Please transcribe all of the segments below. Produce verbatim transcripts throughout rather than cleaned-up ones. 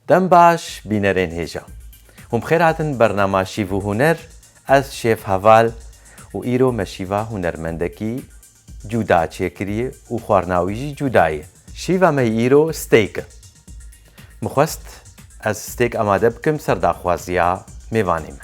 Dem baş, bînerên hêja. Hûn bi xêr hatin bernama Şîv û Huner, ez Şêf Heval û îro me şîva hunermendekî cuda çêkiriye û xwarina wî jî cuda ye. Şîva me yî îro stêk e. Min xwest ez stêk amade bikim ser daxwaziya mêvanê me.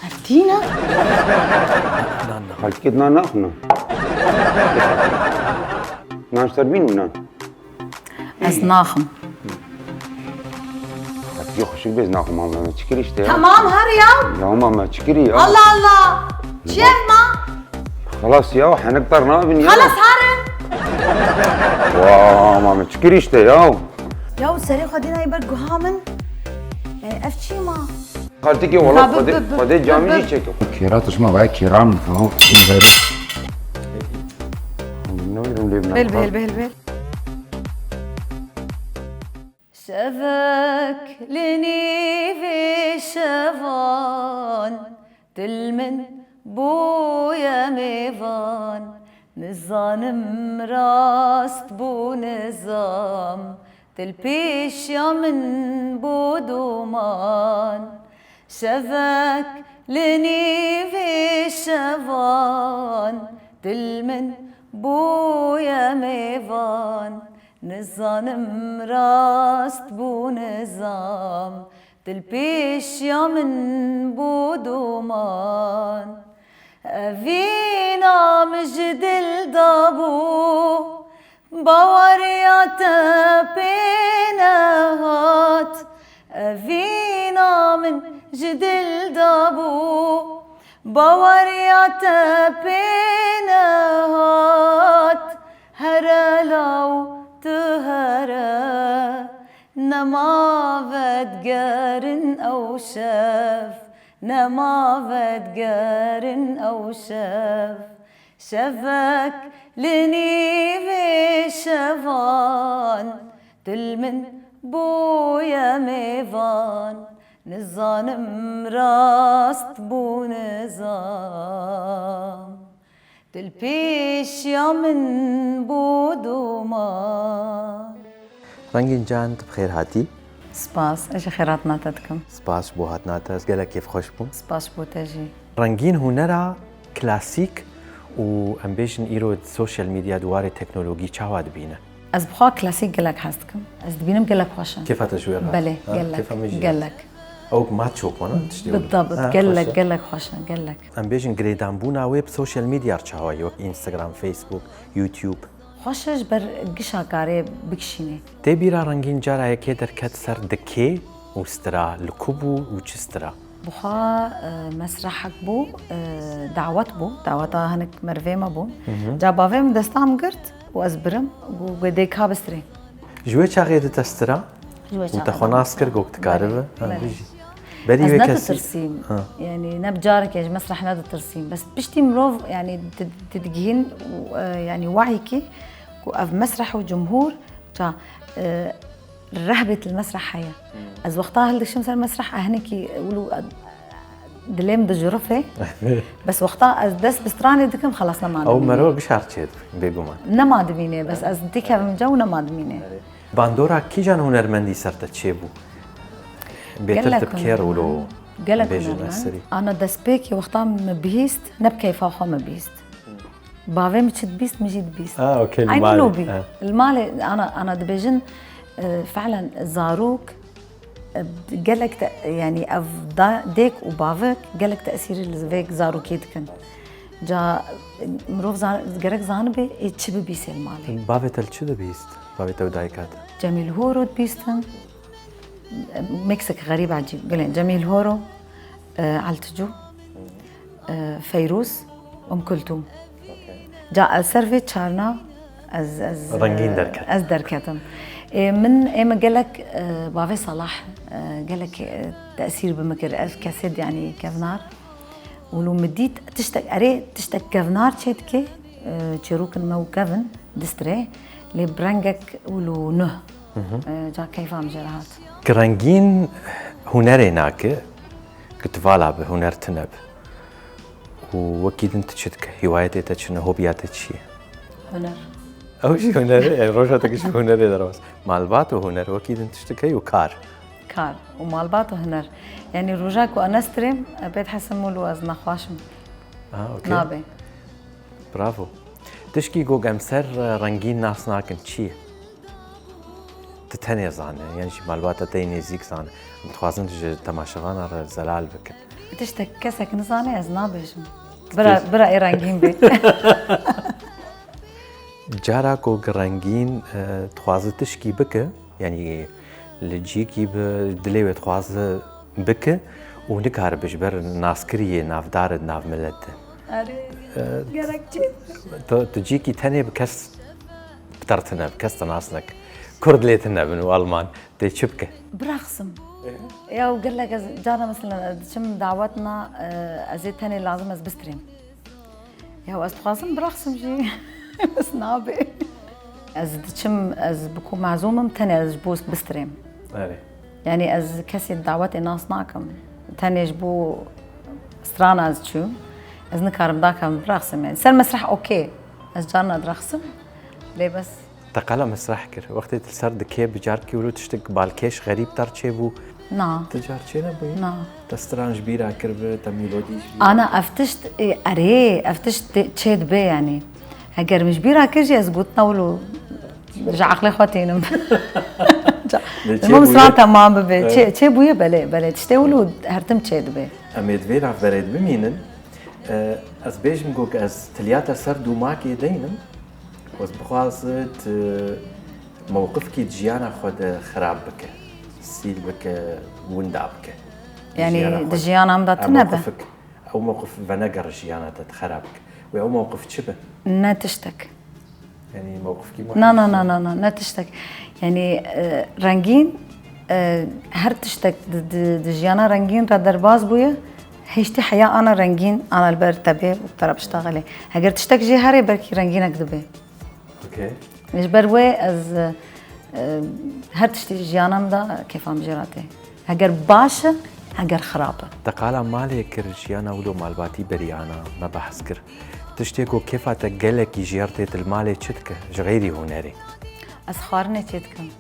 Ev tîne? Xaltikê nan naxwin. Nan ji ser bîn nan. Ez naxim. Xaltikê xweşik bê ez naxwim, ama me çi kirî işte ya. Tamam, her ya. Ya ama me çi kirî ya. Allah Allah. Çi ev ma? Xelas ya, henek tar nabin ya. Xelas, harin. Wa, ma me çi kirî işte ya. Ya serê xwe dîna ber guha min. Yani ev çi ma? Xaltikê wala xwedê, xwedê camî jî çêke. Kêra tu şima vay kêra min, ha. Bil, bil, bil, bil. Şevek li nîvê şevan, dil min bûye mêvan. Nizanim rast bû nizam, dil pêşiya min bû doman. Şevek li nîvê şevan, dil min bûye mêvan. Nizanim rast bû nizam, dil pêşiya min bû doman. Evîna min ji dil dabû, baweriya te pê nehat. Evîna min ji dil dabû, baweriya te pê nehat. Here law tu here, nema vedigerin ew şev, nema vedigerin ew şev. Şevek li nîvê şevan, dil min bûye mêvan. Nizanim rast bû nizam, dil pêşiya min bû doman. Rengîn Can, tu bi xêr hatî. Spas, ez jî xêrhatina te dikim. Spas ji bo hatina te, ez gelek kêfxweş bûm. Spas ji bo te jî. Rengîn, hunera klasîk û, em bêjin, îro di sosyal medya, di warê teknologî çawa dibîne? Ez bi xwe klasîk gelek hez dikim. Ez dibînim gelek xweş e. Kêfa te ji wê re? Belê, ha, gelek, kêfa min jî gelek. Ew maço kona tiştê wilo. Bidabit, ha, gelek, xweş e. Gelek xweş e, gelek. Em bêjin girêdanbûna wê bi sosyal medya re çawa ye, wek Instagram, Facebook, YouTube? Xweş e, ji ber gişa karê bikişînê. Tê bîra Rengîn cara yekê derket ser di kê û stira, li ku bû û çi stira? Bi xwe, e, mesrehek bû, e, dawet bû, daweta hinek merivê me bû. Hı hı. Ca bavê min desta min girt û ez birim, got, got, dê ka bistirê. Ji wê çaxê di te stira? Ji wê çaxê. Û te xwe nas kir, got, dikaribe? Belê, ha, belê. Bijî. Berî wê kesî. Ez neditirsîm. Ha. Yani ne bi carekê ji mesreh neditirsîm. Bes piştî mirov, yani di-, didigihîn û, e, yani wahîkî ku ev mesreh û cumhur ça, e, rehbet li mesreh heye. Hmm. Ez wexta hildişim ser mesreh, e, hinekî wilo, e, dilê min dicurifê. Bes wexta ez dest bi stranê dikim, xelas nema dimîne. Ew merov bişar çê dibin, bêguman. Nema dimîne, bes ez dikevim ca û nema dimîne. Bandora kîjan hunermendî ser te çêbû? Bêtir tu bi kê re wilo bêjin hunermend. Ana destpêkê wexta min bihîst, ne bi keyfa xwe min bihîst. Bavê min çi dibîst, min jî dibîst. Ah, okey, li malê. Eynî nobî. Ha. Li malê, ana, ana dibêjin, e, felen zarok, e, gelek te-, yani ev da-, dêk û bavik gelek tesîrî li vê zarokê dikin. Ca mirov zan-, gerek zanibê ê çi bibîsê li malê. Bavê te li çi dibîst? Bavê te û dayika te? Cemîl Horo dibîstin. Meksik xerîb ecîb. Gelên Cemîl Horo, e, Elticû, e, Feyrûz, Um Kultûm. Ca ez ser vê çarna ez, ez, Rengîn derket. Ez derketim. Ê, min, ê min gelek, e, bavê Salah, e, gelek, e, tesîr bi min kir. Ev kesê, yanî kevnar. Wilo min dît tiştek, erê tiştek kevnar çêdike, e, çêrokin me û kevin distirê, lê bi rengek wilo nuh. E, ca keyfa min jê re hat. Ki Rengîn hunerê nake, ki tu vala bi huner tune bi. Û wekî din tu çi dike? Hîwayetê te çi ne? Hobiya te çi ye? Huner. Ew jî huner e, yani roja te jî hunerê derbas. Malbat û huner, wekî din tiştik heye û kar. Kar û malbat û huner. Yani roja ku ez nestirêm, pê dihesim wilo ez nexweş im. Ha, okey. Nabe. Bravo. Tişkî ku em ser, e, Rengîn nas nakin, çi ye? Tu tenê zane, yan jî malbata te yê nêzîk zane. Em dixwazin ji temaşevana re zelal bikin. Tiştek kesek nizane ez nabêjim. Bira, bira ê Rengîn bê. Cara ku Rengîn, e, dixwaze tişkî bike, yanî li cîkî bi dilê wê dixwaze bike û nikaribe ji ber naskiriyê navdar e di nav milet de. Erê, e, gerekçe. Tu, tu cîkî tenê bi kes bi te re tine, bi kes te nas neke. Kurd lê tine bin û Alman. Tê çi bike? Biraxsim. Ya gelek ez cara mesela ez diçim dawetna, e, ez ê tenê lazim ez bistirêm. Ya ez dixwazim biraxsim jî. Bes nabe. Ez diçim, ez bi ku mezûm im, tenê ez ji bo bistirêm. Erê. Yani ez kesê dawetê nas nakim. Tenê ji bo strana ez çûm. Ez nikarim dakevim biraxsim yani. Ser mesreh okey. Ez carna diraxsim. Lê bes. Te qala mesreh kir. Wextê tu li ser dikê bi carkî wilo tiştek balkêş xerîb te re çêbû. Na. Ti car çênebûyî? Na. Te stran ji bîra kiribe, te mîlodî ji bîra. Ana ev tişt, e, erê, ev tişt tê-, çê dibe yani. Heger min ji bîra kir jî ez gotina wilo ji aqlê xwe tênim. Lê çê bûye? Min stran temam bibe. Evet. Çê, çê bûye belê, belê. Tiştê wilo her tim çê dibe. Em ê di vê navberê de bimînin. E, ez bêjim ku ez tiliya te ser dûmakê deynim. Ez bixwaze tu mewqifkî di jiyana xwe de xirab bike, sîl bike, winda bike. Di jiyana xwe de. Yanî di jiyana min de tune be. Mewqifik, ew mewqif venegere jiyana te, tu xirab bike. Wê ew mewqif çi be? Ne tiştek. Yanî mewqifkî muhîm. Na, na, na, na, na, ne tiştek. Yanî, e, Rengîn, e, her tiştek di, di, di jiyana Rengîn re derbas bûye, hêştî heya ana Rengîn, ana li ber te bê û te re biştaxilê. Heger tiştek jê herê, belkî Rengînek dibe. Okey. Ji ber wê ez, e, her tiştî jiyana min de kêfa min jê re tê. Heger baş e, heger xirab e. Te qala malê kir, jiyana wilo malbatî berî ana, me behs kir. Tiştê ku kêfa te gelekî jê re tê, tu li malê çi dike? Ji xeyrî hunerê. Ez xwarinê çê dikim.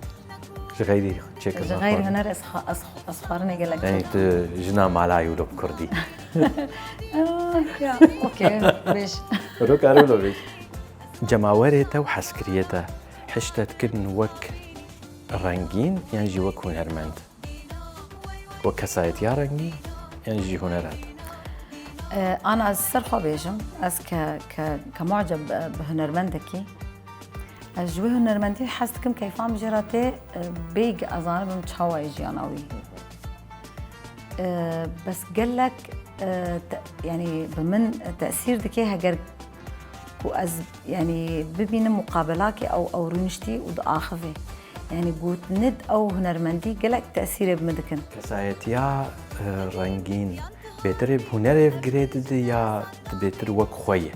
Ji xeyrî çêkirina xwarinê. Ji xeyrî huner ez xwa-, ez xwa-, ez xwarinê gelek çê dikim. Yani tu jina malayî wilo bi kurdî. Ah, ya, okey, bêj. Wilo kar wilo bêj. Cemawerê te û hezkiriyê te hişt te dikin wek Rengîn yan jî wek hunermend? Wek kesayetiya Rengîn yan jî hunera te? E, ana ez ser xwe bêjim, ez ke, ke, ke muceb, e, bi hunermendekî, ez ji wê hunermendî hez dikim, keyfa min jê re tê, e, bêyî ez zanibim çawa ye jiyana wî. E, bes gelek, e, te-, yanî bi min tesîr dike heger ku ez, yanî, bibînim muqabelakê ew, ew rûniştî û diaxivê. Yanî gotinê di ew hunermendî gelek tesîrê bi min dikin. Kesayetiya, e, Rengîn bêtir ê bi hunerê ve girê dide ya tu bêtir wek xwe yî?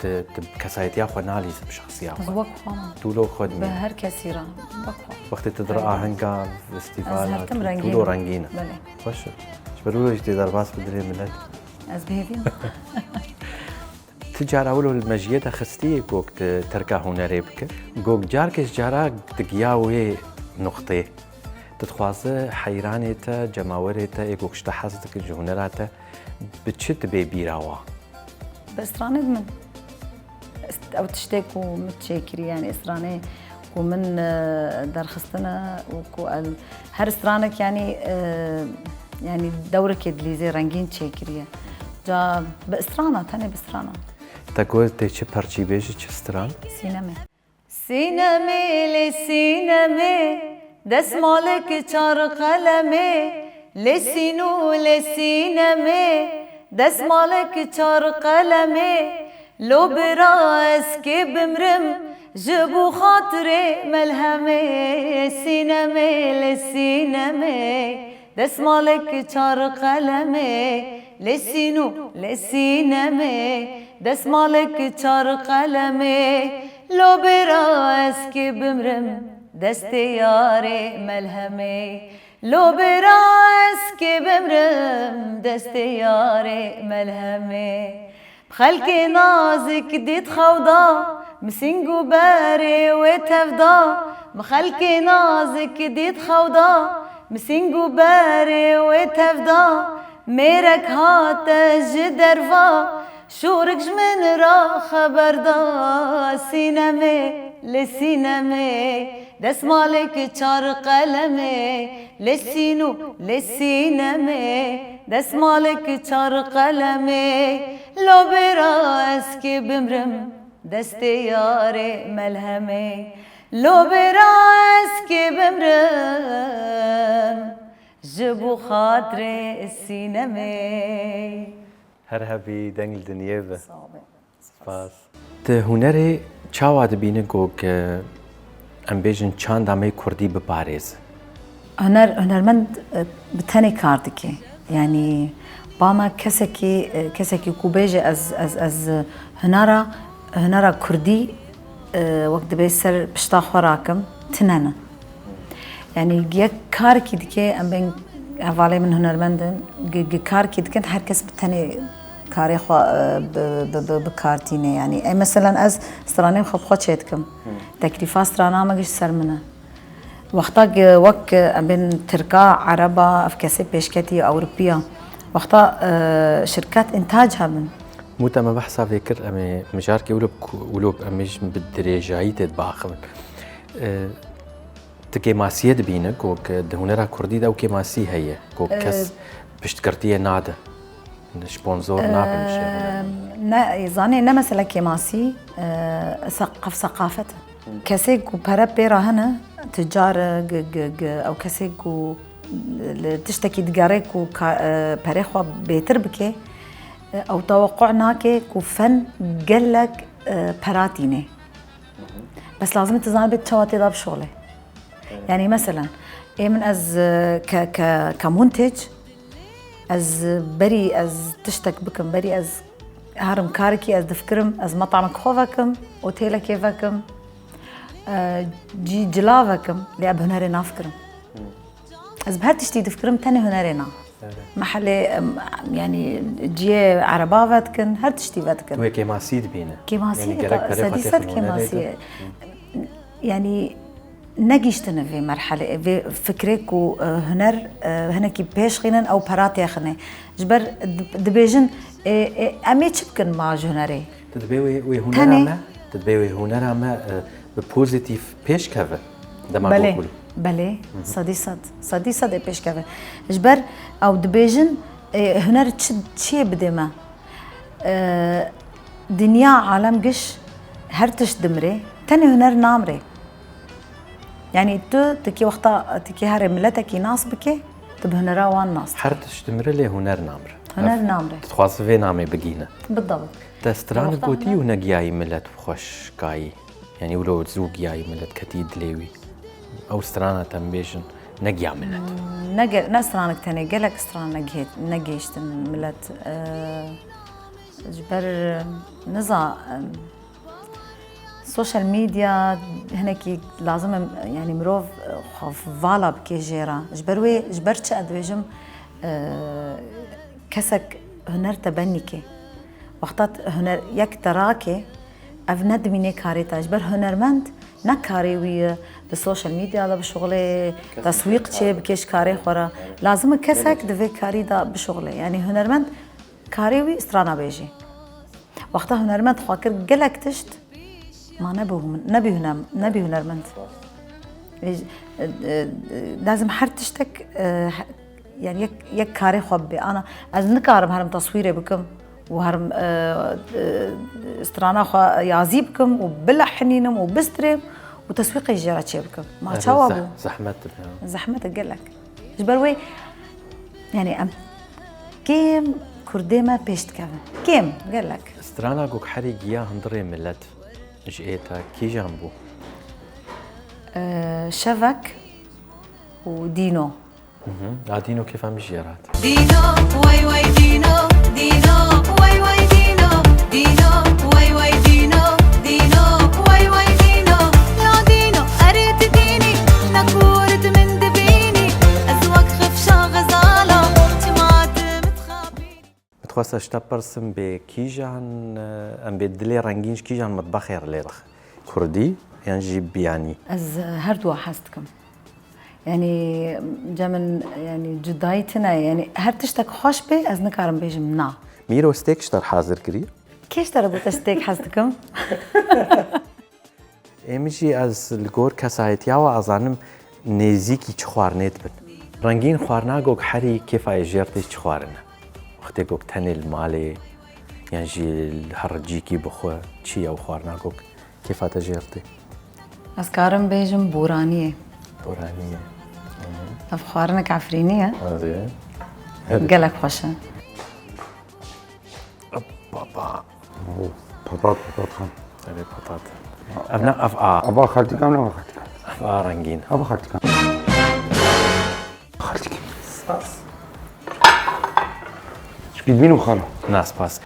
Tu, tu kesayetiya xwe nalîzî bi şexsiya xwe? Ez wek xwe me. Tu wilo xwe dimînî? Bi her kesî re wek xwe. Wextê tu di re ahenga festîvala, tu, tu wilo Rengîn î? Belê. Xweş e. Ji ber wilo jî tê derbas bi dilê milet. Ez bi hêvî me. Ti cara wilo li mejiyê te xistî gog tu terka hunerê bike? Gog carkê ji cara digiya wê nuqtê. Tu dixwaze heyranê te, cemawerê te, ê gog ji te hez dikin, ji hunera te, bi çi tu bê bîra wa? Bi stranê min. Ew tiştê ku min çêkirî, yani stranê ku min, e, derxistine û ku el, her stranek yani, e, yani dewrekê dilîzê rengîn çêkiriye. Ca bi strana, tenê bi strana. Te got tê çi perçî bêjî, çi stran? Sînemê. Sînemê lê sînemê, desmalek çar qelemê, lê sînû lê sînemê, desmalek çar qelemê, lo bira ez kê bimrim, ji bo xatirê melhemê, sînemê lê sînemê. Desmalek çar qelemê, lê sînû lê sînemê, desmalek çar qelemê, lo bira ez kê bimrim, destê yarê melhemê, lo bira ez kê bimrim, destê yarê melhemê. Bi xelkê nazik dît xew da, bi sîng û berê wê tev da, bi xelkê nazik dît xew da, bi sîng û berê wê tev da, mêrek hate ji derva, şûrik ji min re xeber da, sînemê, lê sînemê. Desmalek çar qelemê, lê sînû lê sînemê, desmalek çar qelemê, lo bira ez kê bimrim, destê yarê melhemê, lo bira ez kê bimrim, ji bo xatirê sînemê. Her hebî, deng li dinyê be. Sağ ol. Spas. Di hunerê çawa dibînin ku, em bêjin, çanda me kurdî biparêze? Huner, hunermend e, bi tenê kar dike. Yanî ba me kesekî, e, kesekî ku bêje ez, ez, ez hunera, hunera kurdî, e, wek dibê ser pişta xwe rakim, tine ne. Yanî yek karekî dike, em bên hevalê min hunermend in, gi, gi karekî dikin, her kes bi tenê karê xwe e, bi, bi, bi, bi kar tîne. Yanî ê meselen ez stranên xwe bi xwe çêdikim. Teklîfa strana me giş ser min e. Wexta gi wek e, em bên tirka, ereba, ev kesê pêşketî ewropiya. Wexta e, şirket întac hebin. Mû te me behsa vê kir, em ê mijarkê wilo bi ku-, wilo em ê jin bi dirêjayî tê dibaxivin. E, Tu kêmasiyê dibîne ku di hunera kurdî de ew kêmasî heye ku kes piştgirtiyê nade, sponsor nabin ji hunera. Ne, zanê ne mesele kêmasî, e, seqaf seqafet e. Kesê ku pere pê re hene, ticar e, g, g, g, ew kesê ku li tiştekî digerê ku ka, e, perê xwe bêtir bike, e, ew teweqû nake ku fen gelek e, pera tîne. Bes lazim e tu zanibê tu çawa tê de bişuxulê. Yanî meselen, ê min ez e, ke, ke, ke muntec, ez berî ez tiştek bikim, berî ez herim karekî ez difikirim, ez metamek xwe vekim, otêlekê vekim, e, cî cila vekim, lê ez bi hunerê nafikirim. Ez bi her tiştî difikirim, tenê hunerê na. Mehelê, em, yanî ciyê ereba vedikin, her tiştî vedikin. Wê kêmasî dibîne. Kêmasî Yanî de gerek ta- perê xwe sedî têxin sed hunerê kêmasî de. ye. Yanî negihîştine vê merhelê, vê fikrê ku e, huner e, hinekî pêş xînin ew pera têxine. Ji ber di- dibêjin e, e, em ê çi bikin ma ji hunerê? Tu dibê wê, wê hunera Tenê- me, tu dibê wê hunera me e, bi pozîtîf pêş keve. Dema Belê, ku belê, sedî sed, sedî sed ê pêşkeve. Ji ber ew dibêjin, e, huner çi, çiyê bidê me? E, dinya, alem giş, her tişt dimrê, tenê huner namrê. Yanî tu, tu kî wexta, tu kî herê miletekî nas bikê, tu bi hunera wan nas dikî. Her tişt dimre lê huner namre. Huner namre. Dixwaze vê namê bigîne. Bidewt. Te stran Wexta gotî huner- û negiyayî milet bi xweşkayî. Yanî wilo zû giyayî milet ketî dilê wî. Ew strana te em bêjin negiya milet. Ne ge- ne stranek tenê, gelek stran negihê- negihîştin milet. Ji ber niza social media hinekî lazim e, yanî mirov xwe vala bike jê re. Ji ber wê, ji ber çi ez dibêjim, kesek huner te benîke. Wexta huner yek te rake, ev ne dimînê karê te. Ji ber hunermend ne karê wî ye di social media de bişuxulê, teswîq çê bike ji karê xwe re. Lazim e kesek di vê karî de bişuxulê. Yanî hunermend karê wî strana bêjê. Wexta hunermend xwe kir gelek tişt, ma nebû, nebî hunem-, nebî hunermend. Ê, e, e, Lazim her tiştek e, he- Yanî yek, yek karê xwe bibe. Ana ez nikarim herim teswîrê bikim û herim, e, e, strana xwe yazî bikim û bilehinînim û bistrêm û teswîqê jê re çê bikim. Ma çawa bû? Zeh-, zehmet e, ya. Zehmet e gelek. Ji ber wê, yani em kêm kurdê me pêş dikevin. Kêm, gelek. Strana Gogherî giya hundirê milet ji ê te kîjan bû? E, Şevek û Dîno. Mhm. A Dîno kêfa min jî hat. Dîno, wey wey Dîno, Dîno, wey wey Dîno, Dîno, wey wey Dîno, Dîno, wey wey Dîno. Ya Dîno, erê tu dînî, ne kûr tu min dibînî, ez wek xifşa xezala, çima tu min dixapînî? Min dixwest ez ji te pirsim bê kîjan, em bê dilê rengîn ji kîjan mitbexê re lê dixin? Kurdî yan jî biyanî? Ez, e, her dua hez dikim. Yani, cem min, yani, cudayî tune, yani, her tiştek xweş bê, ez nikarim bêjim na. Mîro stêk ji te re hazir kirî? Kê ji te re got ez stêk hez dikim? Ê min jî ez li gor kesayetiya we azanim nêzîkî çi xwarinê dibin. Rengîn, xwarina Gogherî kêfa ê jêr tê çi xwarine? Wextê Gog tenê li malê yan jî li her cîkî bi xwe çi ye ew xwarina Gog? Kêfa te jêr tê? Ez karim bêjim boraniyê. Boraniyê. Ev xwarinek efrînî ye. Erê. Gelek xweş e. Baba. Patat, patat xan. Erê, patat. Ev ne, ev a. Ava xaltîkan ne, ava xaltîkan. Ev a rengîn. Ava xaltîkan. Xaltîk. Spas. Çikî dibînim xalo. Na, spas.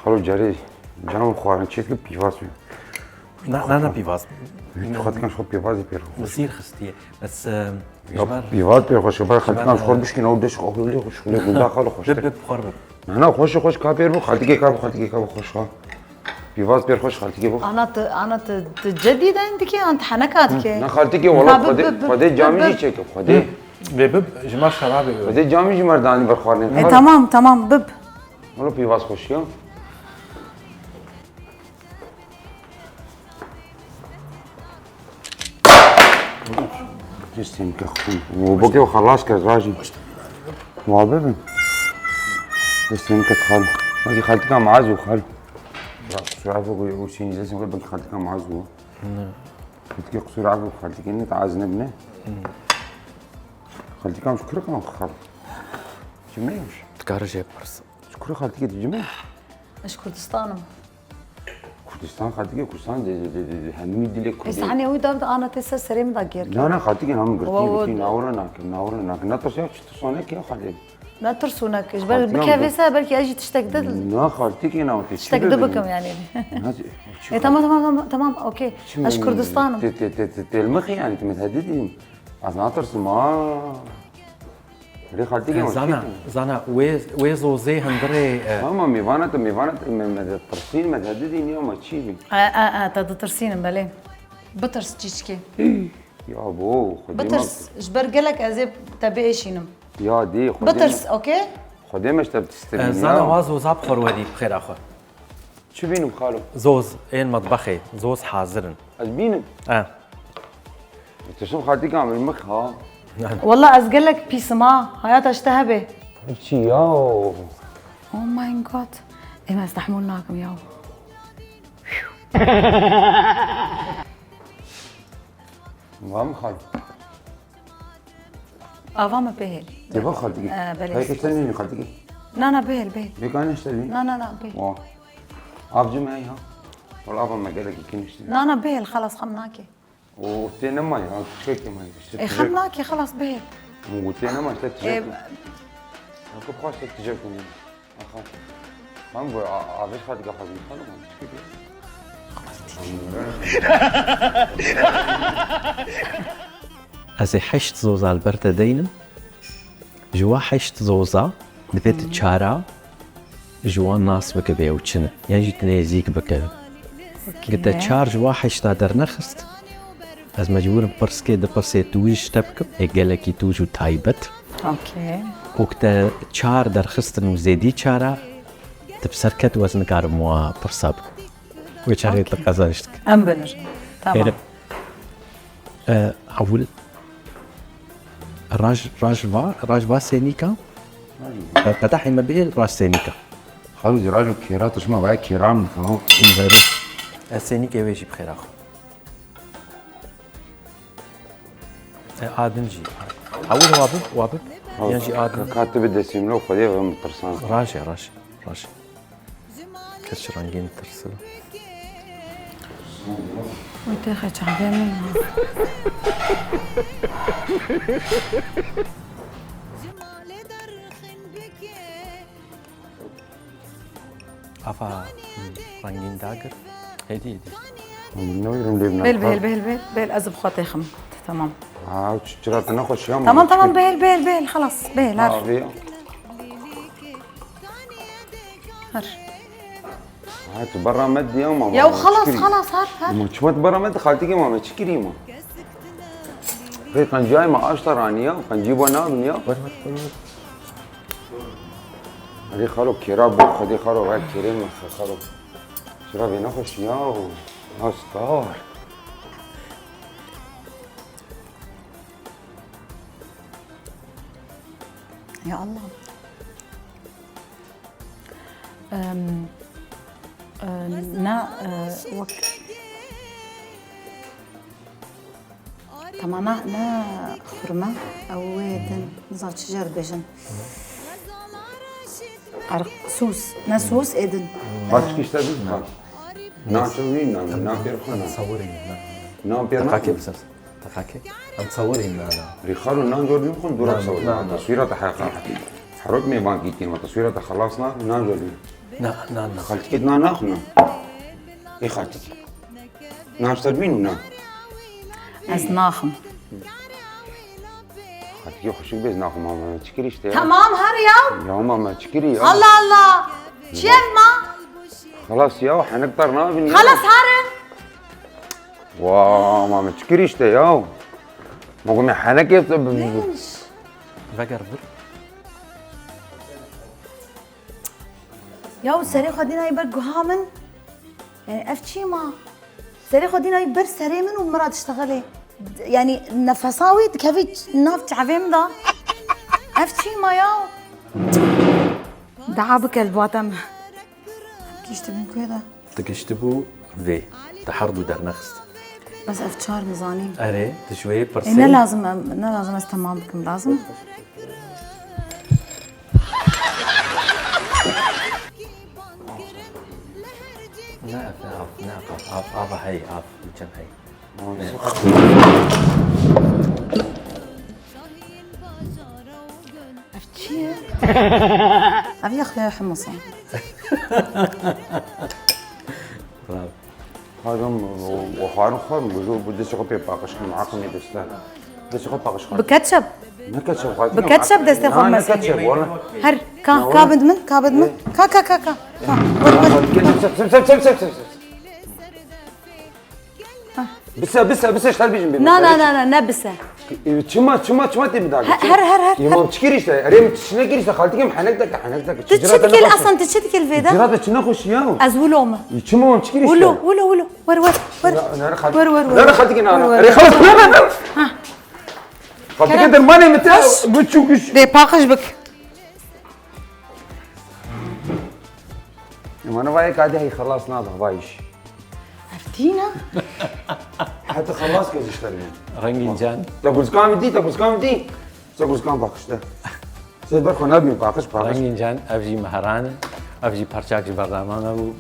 Xalo, carê cam xwarin çêdike pîvaz wî. Na, na, na pîvaz. Tu xwe dikan xwe pîvazê pêr xwe. Zîr xistiye. Bes, e, Ya, pîvaz pêr xweş e, ber xaltîkan xwe bişkîne û deş xwe lê xwe şixulê gunda xalo xweş. Bib, bib, xwar bib. Na, na, xweş e, xweş ka pêr bû, xaltîkê ka bû, xaltîkê ka bû, xweş ka. Pîvaz pêr xweş, xaltîkê bû. Ana tu, ana tu, tu cedîden dikî, an tu heneka dikî? Na, xaltîkê wala xwedê, xwedê camî jî çêke, xwedê. Bê bib, ji me şerabê. Xwedê camî jî merdanî ber xwarinê. E, tamam, tamam, bib. Wala pîvaz xweş ya. Destên ke xwîn. Û bokê xwe xelas kir, rajî. Wa bibin. Destên ke xal. Belkî xaltika maz û xal. Ya, kusura bixwe, û sînî destên ke belkî xaltika maz û. Ne. Belkî kusura bixwe, xaltikê ne, ta az nebine. Xaltika ji kure kan xal. Çi me? Dikare jê pirsim. Ji kure xaltikê tu cime? Ez ji Kurdistan im. Kurdistan xaltikê, Kurdistan de, de, de, de, hemî dilê Kurdî. Ê sahnê wî da bide, ana tê ser serê min da gêr. Na, na, xaltikê nam girtî, Wa, wa, girtî, nawira nakim, nawira nakim. Netirsiya çi tirsonek ya xalê. Ne tirsonek, ji ber bikevê ser, belkî ez jî tiştek di. Na, xaltikê na, tiştek di bikim yani. Na, çi E, tamam, tamam, tamam, tamam, okey. Ez ji Kurdistan im. Te, te, te, te, te li mixê yani, tu min hedidî. Ez natirsim, ha. Lê xaltîkê E, me zana, çêkir. Zana, wê, wê zozê hundirê, e, Ama mêvana te, mêvana te, me, me ditirsîn, me te didî niya me çî bî. E, e, e, te ditirsînim, belê. Bitirs çîçikê. Ya bo, xwedê me Bitirs, ji ber gelek ez ê te biêşînim. Ya dê, xwedê Bitirs, me, okey? Xwedê me ji te bitistirî, E, zana ya. Wa zoza bi xwe re werî, bi xêra xwe. Çi bînim xalo? Zoz, ên metbexê, zoz hazir in. Ez bînim. E. Ditirsim xaltîka min mix ha. Walla ez gelek pîsim ha. Hayata ji te hebe. Çi ya? Oh my God. Ê, ez tehmûl nakim ya. Wa min xalo. Ava me bihêl. Dê va xaltîkê. E, belê. Hayke sen nînî xaltîkê. Na, na, bihêl, bihêl. Bê ka nişte bî? Na, na, na, bihêl. Wa. Av cim hey ha. Wala ava me gelekî kiniştî. Na, na, bihêl, xelas xem nake. O tê nema ya, tiştekê me. Îşte E, tijek. Xem nake, xelas bihêl. Min got tê nema, îşte tijek. E, Yakub xwe îşte tijek min. Aha. Hem bu a-, avêj xwe dike xwezî xwe dike. Ez ê heşt zoza li ber te deynim. Ji wa heşt zoza divê tu çara ji wan nas bikevê ew çi ne. Yan jî tu nêzîk bikevî. Okey. Gi te çar ji wa heşta dernexist. Ez mecbûr im pirskê, di pirsê tu wî ji te bikim, ê gelekî tu û taybet. Okey. Û ku te çar derxistin û zêdî çara, tu bi ser ket û ez nikarim wa pirsa bikim. Wê çaxê tu Okey. Qezenç dikim. Em binir. Tamam. Hêre, e, ewil. Raj, Rajva, Rajva Sênîka. Qetehê me bihêl Raj Sênîka. Xalû zî Raj û kêra tişma vaya kêra min xalo. Ez Sênîkê wê jî bi xêra xwe. E, adin jî. Ewil wa bib, wa bib. Yan jî adin. Ka, ka tu bi desîmlo Xwedê ve min tirsan. Raj e, raj, raj. Kes ji rengîn tirsil. Wê têxe çavê min. Afa, hmm, rengîn dagir. Hêdî, hêdî. Min newêrim lê Bêl, bêl, bêl, bêl, bêl. Ez bi xwe têxim. Tamam. Ha, ç-, çira te nexweşiya ma? Tamam, tamam, bêl, bêl, bêl. Xelas, bêl, her. Ha, vê. Her. Ha, tu berra me diya ma, Ya, ma, xelas, çi kirî? Xelas, her, her. Ma çima tu berra me di xaltîkê ma, me çi kirî ma? Rê qenciyayê ma aşta raniya, qencî bo nabin ya. Wer, wer, wer, wer. Rê xalo kêra bo, Xwedê xalo, ver kêrê me, xalo. Çira vê nexweşiya, astar. Ya Allah. Em, e, na, e, wek, tamam, na, na xurma, ew wê din, niza çi jê re dibêjin. Arq, sos, ne sos ê din. Başka işte biz bak. Nacho wî, na, na pêr xwe na. Sawirî, na. Na pêr na. Takake bisas. Takake. Em sawirî, na, na. Rîxalo nan jor nîxwin, dûra Na, sawirî. Na, na. Taswîra te heqa. Herok mêvan kîtin, ma taswîra te xelas na, nan jor nî. Na, na, na. Xaltikê nan naxwin. Ê xaltikê. Nan ser bîn na. Ez naxim. Xaltikê xweşik bêz naxim ama çi kirî işte ya. Tamam, her ya. Ya ama me çi kirî ya. Allah Allah. Çi ev ma? Xelas ya, henek dar nabin ya. Xelas, her. Wa, ma me çi kirî işte ya. Ma gome henekê. Neymiş? Veger bir. Ya, serê xwe dînayî ber guha min. Yani ev çi ma? Serê xwe dînayî ber serê min û min re diştexilê. Yani nefesa wî dikevî nav çavê min de. Ev çi ma ya? Dua bike li ba te min. Gihiştibûn ku de? Tu gihiştibû vê. Tu her du dernexist. Bes ev çar min zanîn. Erê, tu ji wê Ê, pirsê. Ne lazim em, ne lazim ez temam bikim, lazim? Ne, ne, av, ne, av, av, av, hey, av, çend hey. Ev çi ye? Ev ya xwe hemasa. Bravo. Hacım, o, o xwarin xwe, bu, bu dişi xwe pê paqij kim, aqim dişte. Dişi xwe paqij xwe. Bi ketçap? Ne ketçap xwe? Bi ketçap destê xwe mesin. Ketçap, wala. Her, ka, ka bid min, ka bid min. Ka, ka, ka, ka. Ka. Wala, wala. Sep, sep, sep, sep, sep, sep. Bise, bise, bise, şer bijim bê. Na, na, na, na, ne bise. E, çima, çima, çima tê bidagê? Her, her, her, her. Yemam çi kirî işte. Erê mi çi ne kirî işte? Xaltî kim henek deke, henek deke. Tu çi dikil asan, tu çi dikil vê de? Cira te çi nexweşi ya? Ez wilo me. E, çima mam çi kirî işte? Wilo, wilo, wilo. Wer, wer, wer. Nere xaltî? Wer, wer, wer. Nere xaltî ki nana? Wer, wer. Erê xaltî. Ha. Xaltî ke dermanê mi te. Baş. Bu çu güç. Dê paqij bik. Ema ne vayê kadê hey xelas nabe vay iş. Ev tîna? Heta xelas ke zîşter mi? Rengîn can. Te gulskan dî, te gulskan dî. Te gulskan paqij te. Sê ber xwe nabî paqij, paqij. Rengîn can, ev jî meheran e. Ev jî parçak ji bernama me bû.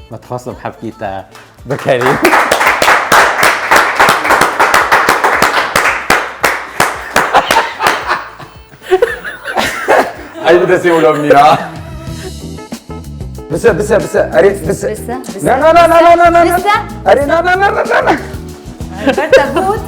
Me dixwest em hevkî te bikerî. Ey bi destê wilo mîra. Bise, bise, bise. Erê, bise. Bise, bise. Na, na, na. Bise. Erê, na, na, na. Ber te got.